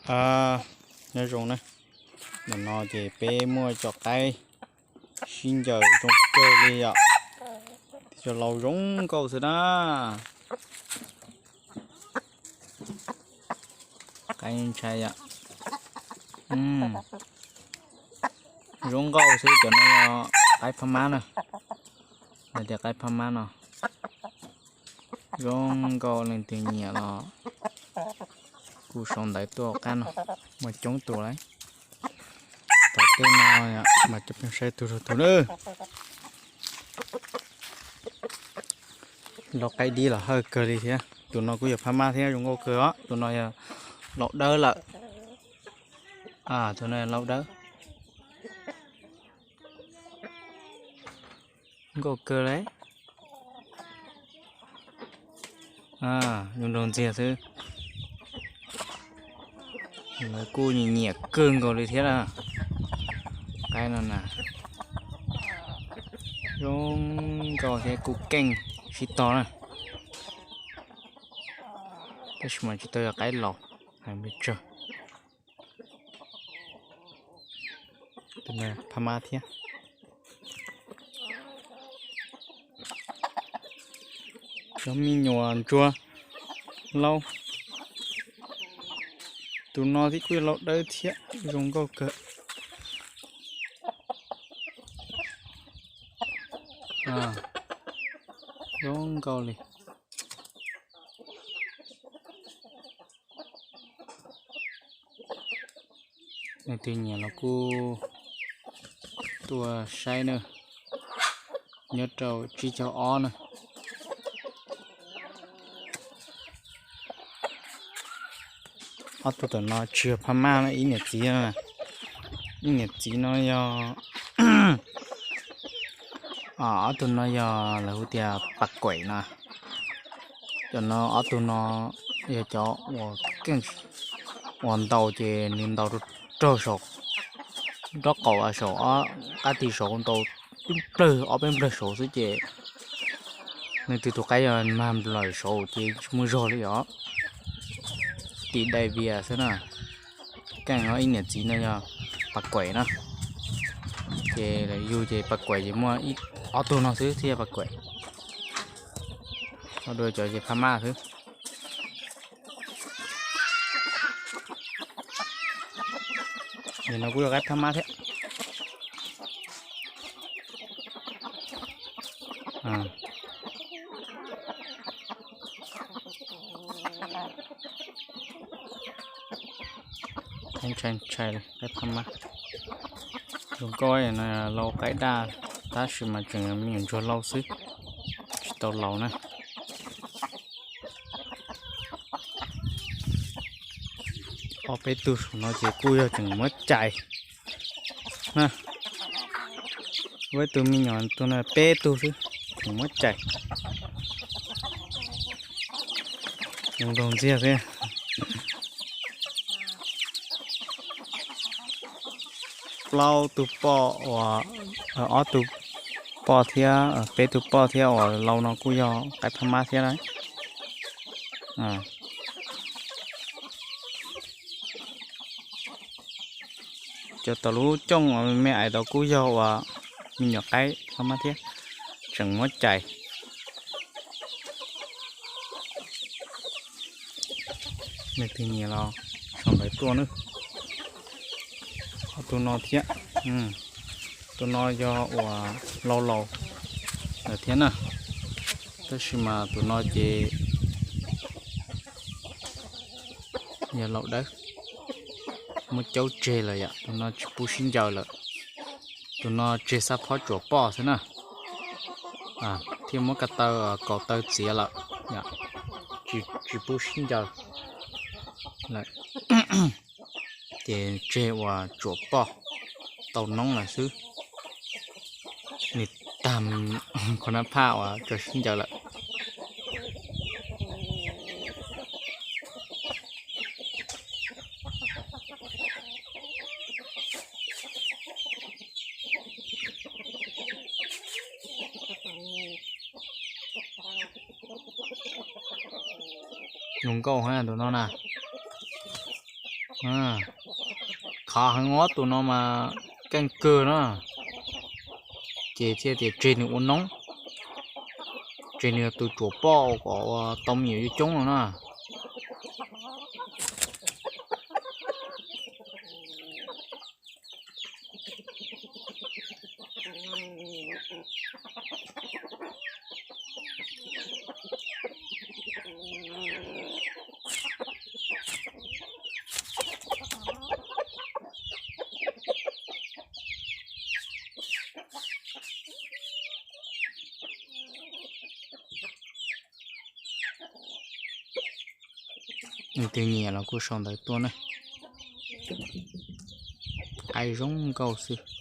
Nyob zoo na, ntawm no ces peb muaj cov qaib sib ncaws zoo kawg li yom. Tib co laus zoo nkauj xwb na. Qaib ntshai yom. Zoo nkauj xwb, cov no yog qaib phab mab na. Lawv tias qaib phab mab no zoo nkauj, leej twg nyiam los kuj sau ntawv tuaj qab no, muaj coob tus lawm. Tom tej no mas cov phooj ywg saib tus rau tus na. Lau qaib dib los hawj kawg li thiab. Tus no kuj yog phab mab thiab, zoo nkauj kawg os. Tus no yog lau dawb lawm. Tus no yog lau dawb. Nkauj kawg li. Zoo nraug ntxiag xwb. Lawv kuj nyiam nyiam kawg nkaus li thiab na. Qaib no na, zoo nkauj thiab kuj keej sib tog na. Tab sis mas tsis tau yog qaib laus, heev pes tsawg. Tus no phab mab thiab. Cov me nyuam ntsuag lau. Tus no thiab kuj yog lau dawb thiab, zoo nkauj kawg. Zoo nkauj li. Leej twg nyiam los kuj tuaj saib na, nyob rau tsib caug ob na. Ob tug tom no tsis yog phab mab na, ib niam txiv no. Ib niam txiv no yog, ob tug no yog lawv hu tias pas kuem no. Cov no ob tug no yog cov uas ntaus ces nws ntaus rau raug saum nraub qaum, saum qab tis saud ntaus tib nplawg ob peb nplawg saud xwb ces nws tus tus qaib yog mag nplawm saud ces tsis muaj zog li os. Tim dai vias xwb na. Keej, ib niam txiv no yog pas kuem na. Ces lawv yug ces pas kuem ces muaj ob tug no xwb thiaj yog pas kuem. Ob tug cov ces phab mab xwb. Nim no kuj yog qaib phab mab thiab. Ntshai ntshai li qaib phab mab. Zoo nkauj no, lau qaib daj, tab sis mas tseem me nyuam ntsuag lau xwb, tsis tau laus na. Ob peb tug saum no ces kuj yog tseem muab cais na. Ua ib tug me nyuam tus no peb tug xwb, tseem muab cais. Zoo nraug ntxiag xwb. Plaub tug poj uas, ob tug poj thiab peb tug poj thiab uas lau no kuj yog qaib phab mab thiab na. Cov tom lub cooj me ais tau kuj yog uas me nyuam qaib phab mab thiab, tseem muab cais. Leej twg nyiam los sau ntawv tuaj na. Ob tug no thiab, tus no yog uas lau laus lawm thiab na, tab sis mas tus no ces yog laus dawb, muab caub tseg lawm yom, tus no tsis pub sib ncaws lawm. Tus no tseg xa phob tsuam poj xwb na, thiaj muab ko taw kaus taw txiav lawm, tsis pub sib ncaws lawm. Ces tseg uas tsuam poj tau noob lawm xwb, nws tag qhov nab phaj uas tso sib ncaws lawm. Zoo nkauj heev tus no na. Khov heev os, tus no mas keej kawg na. Ces thiaj tias tseg nws ua noob, tseg nws tus tsuam poj kom ua tau me nyuam coob coob no na. Leej twg nyiam los kuj sau ntawv tuaj na. Aib zoo nkauj xwb.